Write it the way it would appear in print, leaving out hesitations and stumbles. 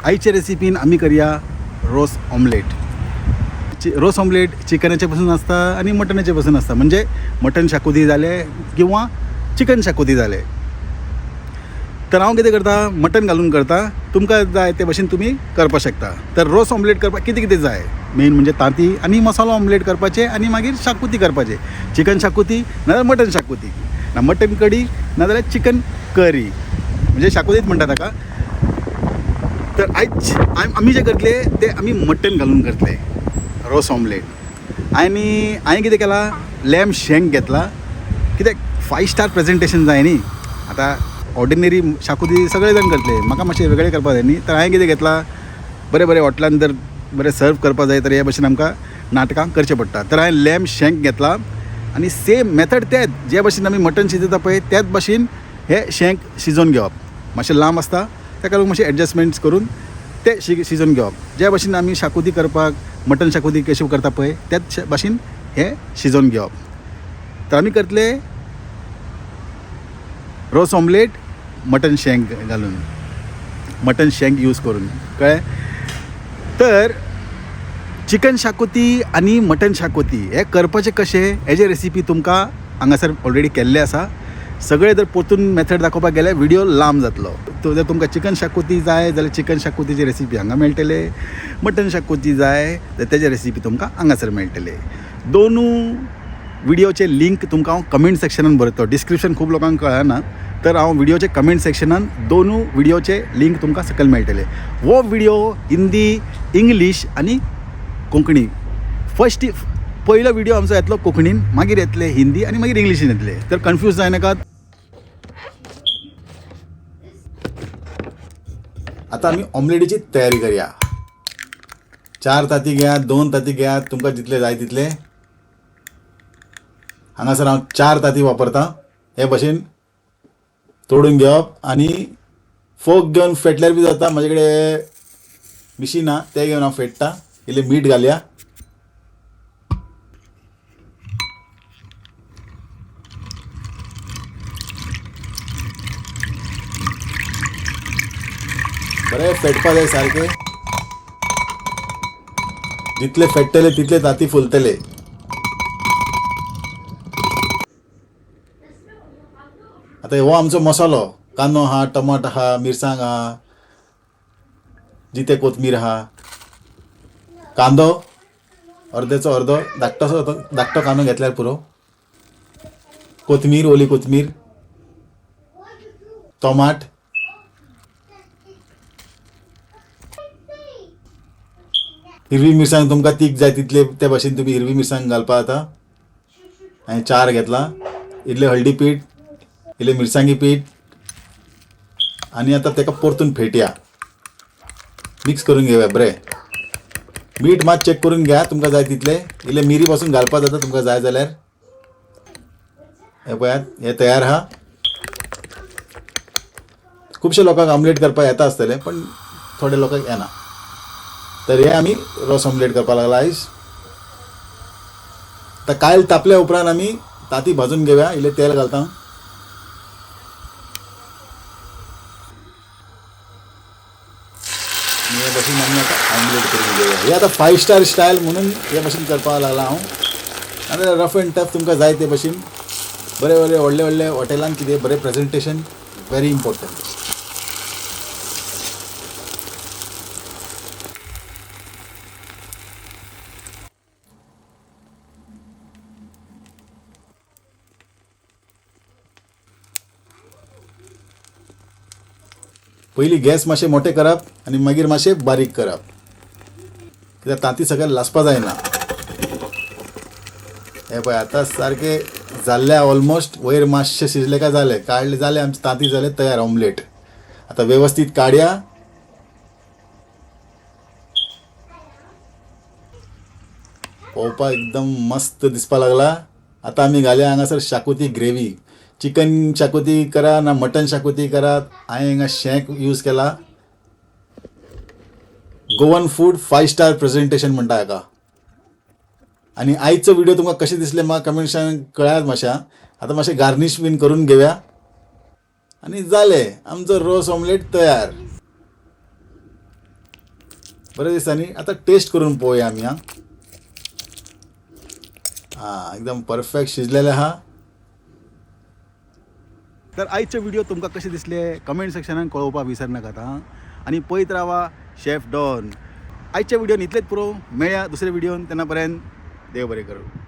आयचे रेसिपीन आमी करया रोस ऑमलेट. रोस ऑमलेट चिकनाचे पसून आसता आनी मटनाचे पसून आसता, म्हणजे मटन शाकुती जाले किंवा चिकन शाकुती जाले. तर हांव कितें करता, मटन घालून करता. तुमकां जाय ते भशेन तुमी करपाक शकता. तर रोस ऑमलेट करपाक कितें कितें जाय, मेन म्हणजे तांती आनी मसालो ऑमलेट करपाचे आनी मागीर शाकुती करपाचे. चिकन शाकुती नाजाल्यार मटन शाकुती, ना मटन कडी नाजाल्यार चिकन करी, म्हणजे शाकुतीच म्हणटा ताका. तर आयज आमी जें करतले तें आमी मटन घालून करतले रोस ऑमलेट. आनी हांवें कितें केलां, लॅम शेंक घेतला. कित्याक 5 स्टार प्रेजेंटेशन जाय न्ही. आतां ऑर्डिनरी शाकुती सगळे जाण करतले, म्हाका मातशें वेगळें करपाक जाय न्ही. तर हांवें कितें घेतलां, बरें बरें हॉटेलान जर बरें सर्व करपाक जाय तर हे भशेन आमकां नाटकां करचें पडटा. तर हांवें लॅम शेंक घेतला आनी सेम मेथड तेच, जे भशेन आमी मटन शिजयता पळय त्याच भशेन हे शेंक शिजोवन घेवप. मातशें लांब आसता ताका लागून मातशें एडजस्टमेंट्स करून ते शिजोवन घेवप. ज्या भशेन आमी शाकुती करपाक मटन शाकुती कशी करता पळय त्याच भशेन हे शिजोवन घेवप. तर आमी करतले रोस ऑमलेट मटन शेंक घालून, मटन शेंक यूज करून, कळ्ळें. तर चिकन शाकुती आनी मटन शाकुती हे करपाचें कशें हेजे रेसिपी तुमकां हांगासर ऑलरेडी केल्ले आसा. सगळे जर परतून मेथड दाखोवपाक गेल्यार व्हिडियो लांब जातलो. तो जर तुमकां चिकन शाकुती जाय जाल्यार चिकन शाकुतीची रेसिपी हांगा मेळटले, मटन शाकुती जाय जाल्यार तेजे रेसिपी तुमकां हांगासर मेळटले. दोनू व्हिडियोचे लिंक तुमकां हांव कमेंट सेक्शनान बरयतलो. डिस्क्रिप्शन खूब लोकांक कळना, तर हांव व्हिडियोचे कमेंट सेक्शनान दोनू व्हिडियोचे लिंक तुमकां सकयल मेळटले. हो व्हिडियो हिंदी, इंग्लीश आनी कोंकणी. फर्स्ट पयलो व्हिडियो आमचो येतलो कोंकणीन, मागीर येतले हिंदी आनी मागीर इंग्लिशीन येतले. तर कन्फ्यूज जायनाकात. आतां आमी ऑमलेटीची तयारी करया. 4 तांती घेयात, 2 तांती घेयात, तुमकां जितले जाय तितले. हांगासर हांव 4 तांती वापरता. हे भशेन तोडून घेवप आनी फोक घेवन फेटल्यार बी जाता. म्हजे कडेन मिशीन आहा, तें घेवन हांव फेट्टा. इल्लें मीठ घालया. बरें फेटपा जाय सारकें. जितले फेट्टले तितले तांती फुलतले. आतां हो आमचो मसालो, कांदो आहा, टमाट आहा, मिरसांग आहा, जिते कोथमीर आहा, कांदो अर्द्याचो अर्दो धाकटोसो धाकटो कांदो घेतल्यार पुरो, कोथमीर, ओली कोथमीर, टमाट, हिरवी मिरसांग तुमकां तीख जाय तितले ते भाशेन तुमी हिरवी मिरसांग घालपा जाता. हांवें 4 घेतला. इल्लें हळदी पीठ, इल्लें मिरसांगी पीठ आनी आतां तेका परतून फेटया, मिक्स करून घेवया बरें. मीठ मात चॅक करून घ्या तुमकां जाय तितलें. इल्लें मिरी पासून घालपा जाता तुमकां जाय जाल्यार. हें पळयात, हें तयार आहा. खुबशे लोकांक ऑमलेट करपाक येता आसतलें, पण थोडे लोकांक येना. तर हे आमी रोस ऑमलेट करपाक लागला आयज. आतां कायल तापल्या उपरांत आमी तांती भाजून घेवया. इल्लें तेल घालता. हे भशेन आमी आतां ऑमलेट करून घेवया. हे आतां 5 स्टार स्टायल म्हणून हे भशेन करपाक लागला हांव. आनी रफ एंड टफ तुमकां जाय ते भशेन. बरें बरें व्हडले व्हडले हॉटेलान कितें बरें प्रेजेंटेशन व्हेरी इम्पॉर्टंट. पयलीं गॅस मातशें मोटें करप आनी मागीर मातशें बारीक करप, कित्याक तांती सगळें लासपा जायना. हें पळय आतां सारकें जाल्लें ऑलमोस्ट, वयर मातशें शिजलें काय जालें, काडलें जालें, आमचें तांती जालें तयार ऑमलेट. आतां वेवस्थीत काडया. पळोवपाक एकदम मस्त दिसपा लागला. आतां आमी घालया हांगासर शाकुती ग्रेवी. चिकन शाकुती करा ना मटन शाकुती करा, हांवें हांगा शेंक यूज केला. गोवन फूड 5 स्टार प्रेजेंटेशन म्हणटा हाका. आनी आयचो व्हिडिओ तुमकां कशें दिसलें म्हाका कमेंट्सान कळयात मातशें. आतां मातशें गार्नीश बीन करून घेवया आनी जालें आमचो रोस ऑमलेट तयार. बऱ्या दिसांनी आतां टेस्ट करून पळोवया आमी. हा हा, एकदम परफेक्ट शिजलेले आहा. तर आयचे व्हिडिओ तुमकां कशे दिसले कमेंट सेक्शनान कळोवपाक विसरनाकात. हां, आनी पळयत रावा शेफ डॉन. आयच्या व्हिडिओन इतलेच पुरो. मेळया दुसऱ्या व्हिडिओन, तेन्ना पर्यंत देव बरें करूं.